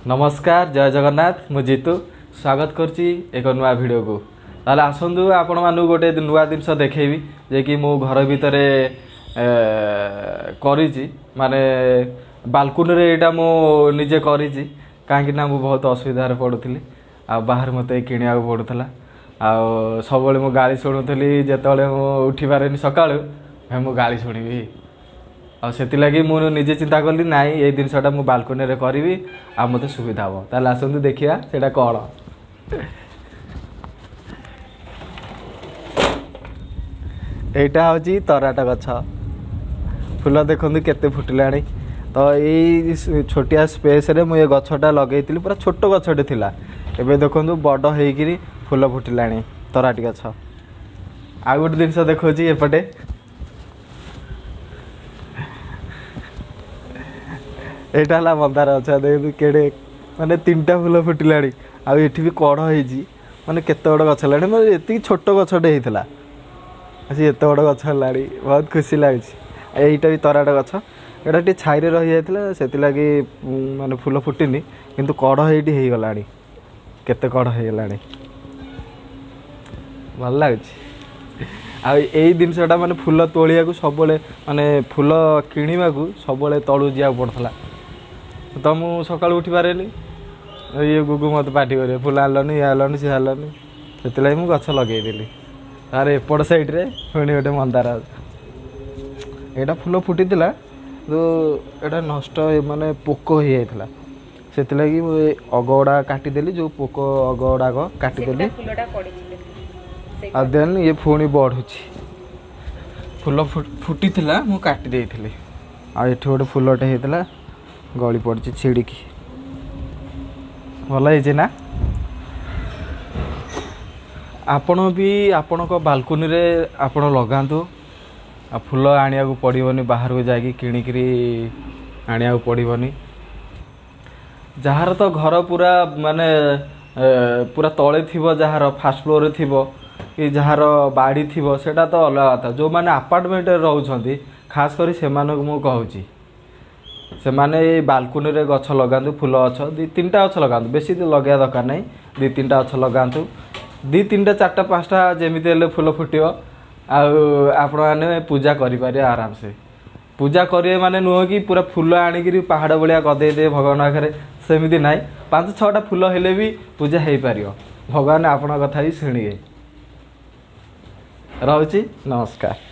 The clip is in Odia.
ନମସ୍କାର, ଜୟ ଜଗନ୍ନାଥ। ମୁଁ ଜିତୁ, ସ୍ୱାଗତ କରୁଛି ଏକ ନୂଆ ଭିଡ଼ିଓକୁ। ତାହେଲେ ଆସନ୍ତୁ, ଆପଣମାନଙ୍କୁ ଗୋଟେ ନୂଆ ଜିନିଷ ଦେଖେଇବି ଯେ କି ମୁଁ ଘର ଭିତରେ କରିଛି, ମାନେ ବାଲକୁନିରେ। ଏଇଟା ମୁଁ ନିଜେ କରିଛି, କାହିଁକି ନା ମୁଁ ବହୁତ ଅସୁବିଧାରେ ପଡ଼ୁଥିଲି ଆଉ ବାହାରୁ ମୋତେ କିଣିବାକୁ ପଡ଼ୁଥିଲା ଆଉ ସବୁବେଳେ ମୁଁ ଗାଳି ଶୁଣୁଥିଲି। ଯେତେବେଳେ ମୁଁ ଉଠିପାରେନି ସକାଳୁ, ମୁଁ ଗାଳି ଶୁଣିବି ଆଉ ସେଥିଲାଗି ମୁଁ ନିଜେ ଚିନ୍ତା କଲି, ନାଇଁ, ଏଇ ଜିନିଷଟା ମୁଁ ବାଲକୋନିରେ କରିବି ଆଉ ମୋତେ ସୁବିଧା ହେବ। ତାହେଲେ ଆସନ୍ତୁ ଦେଖିବା ସେଇଟା କ'ଣ। ଏଇଟା ହେଉଛି ତରାଟ ଗଛ। ଫୁଲ ଦେଖନ୍ତୁ କେତେ ଫୁଟିଲାଣି। ତ ଏଇ ଛୋଟିଆ ସ୍ପେସ୍ରେ ମୁଁ ଏ ଗଛଟା ଲଗେଇଥିଲି, ପୁରା ଛୋଟ ଗଛଟେ ଥିଲା। ଏବେ ଦେଖନ୍ତୁ ବଡ଼ ହେଇକିରି ଫୁଲ ଫୁଟିଲାଣି ତରାଟି ଗଛ। ଆଉ ଗୋଟେ ଜିନିଷ ଦେଖାଉଛି ଏପଟେ। ଏଇଟା ହେଲା ମନ୍ଦାର ଗଛ। ଦେଖନ୍ତୁ କେଡ଼େ, ମାନେ ତିନିଟା ଫୁଲ ଫୁଟିଲାଣି ଆଉ ଏଠି ବି କଢ଼ ହେଇଛି। ମାନେ କେତେ ବଡ଼ ଗଛ ହେଲାଣି! ମାନେ ଏତିକି ଛୋଟ ଗଛଟେ ହେଇଥିଲା, ଆଜି ଏତେ ବଡ଼ ଗଛ ହେଲାଣି। ବହୁତ ଖୁସି ଲାଗୁଛି। ଏଇଟା ବି ତରାଟ ଗଛ। ଏଇଟା ଟିକେ ଛାଇରେ ରହିଯାଇଥିଲା, ସେଥିଲାଗି ମାନେ ଫୁଲ ଫୁଟିନି, କିନ୍ତୁ କଢ଼ ଏଇଠି ହେଇଗଲାଣି। କେତେ କଢ଼ ହେଇଗଲାଣି, ଭଲ ଲାଗୁଛି। ଆଉ ଏଇ ଜିନିଷଟା ମାନେ ଫୁଲ ତୋଳିବାକୁ ସବୁବେଳେ, ମାନେ ଫୁଲ କିଣିବାକୁ ସବୁବେଳେ ତଳକୁ ଯିବାକୁ ପଡ଼ୁଥିଲା। ତ ମୁଁ ସକାଳୁ ଉଠିପାରେନି, ଇଏ ଗୁଗୁ ମୋତେ ପାଟି କରିବେ, ଫୁଲ ଆଣିଲନି, ଇଏ ଆଣିଲନି, ସିଏ ଆଣିଲନି। ସେଥିଲାଗି ମୁଁ ଗଛ ଲଗେଇଦେଲି। ତାର ଏପଟ ସାଇଡ଼୍ରେ ପୁଣି ଗୋଟେ ମନ୍ଦାର। ଏଇଟା ଫୁଲ ଫୁଟିଥିଲା, କିନ୍ତୁ ଏଇଟା ନଷ୍ଟ, ମାନେ ପୋକ ହେଇଯାଇଥିଲା। ସେଥିଲାଗି ମୁଁ ଏ ଅଗ ଗୁଡ଼ା କାଟିଦେଲି, ଯେଉଁ ପୋକ ଅଗ ଗୁଡ଼ାକ କାଟିଦେଲି। ଆଉ ଦେନ୍ ଇଏ ପୁଣି ବଢ଼ୁଛି। ଫୁଲ ଫୁଟିଥିଲା, ମୁଁ କାଟି ଦେଇଥିଲି। ଆଉ ଏଠି ଗୋଟେ ଫୁଲଟେ ହେଇଥିଲା, ଗଳି ପଡ଼ିଛି ଛିଡ଼ିକି। ଭଲ ହେଇଛି ନା? ଆପଣ ବି ଆପଣଙ୍କ ବାଲକୁନିରେ ଆପଣ ଲଗାନ୍ତୁ ଆଉ ଫୁଲ ଆଣିବାକୁ ପଡ଼ିବନି, ବାହାରକୁ ଯାଇକି କିଣିକିରି ଆଣିବାକୁ ପଡ଼ିବନି। ଯାହାର ତ ଘର ପୁରା ମାନେ ପୁରା ତଳେ ଥିବ, ଯାହାର ଫାର୍ଷ୍ଟ ଫ୍ଲୋରରେ ଥିବ କି ଯାହାର ବାଡ଼ି ଥିବ, ସେଇଟା ତ ଅଲଗା କଥା। ଯେଉଁମାନେ ଆପାର୍ଟମେଣ୍ଟରେ ରହୁଛନ୍ତି, ଖାସ କରି ସେମାନଙ୍କୁ ମୁଁ କହୁଛି, ସେମାନେ ଏଇ ବାଲକୁନିରେ ଗଛ ଲଗାନ୍ତୁ। ଫୁଲ ଗଛ ଦୁଇ ତିନିଟା ଗଛ ଲଗାନ୍ତୁ, ବେଶୀ ଲଗାଇବା ଦରକାର ନାହିଁ। ଦୁଇ ତିନିଟା ଗଛ ଲଗାନ୍ତୁ, ଦୁଇ ତିନିଟା, ଚାରିଟା, ପାଞ୍ଚଟା, ଯେମିତି ହେଲେ ଫୁଲ ଫୁଟିବ ଆଉ ଆପଣମାନେ ପୂଜା କରିପାରିବେ ଆରାମସେ। ପୂଜା କରିବେ ମାନେ ନୁହଁ କି ପୁରା ଫୁଲ ଆଣିକିରି ପାହାଡ଼ ଭଳିଆ ଗଦେଇ ଦେବେ ଭଗବାନ ପାଖରେ, ସେମିତି ନାହିଁ। ପାଞ୍ଚ ଛଅଟା ଫୁଲ ହେଲେ ବି ପୂଜା ହେଇପାରିବ, ଭଗବାନ ଆପଣଙ୍କ କଥା ବି ଶୁଣିବେ। ରହୁଛି, ନମସ୍କାର।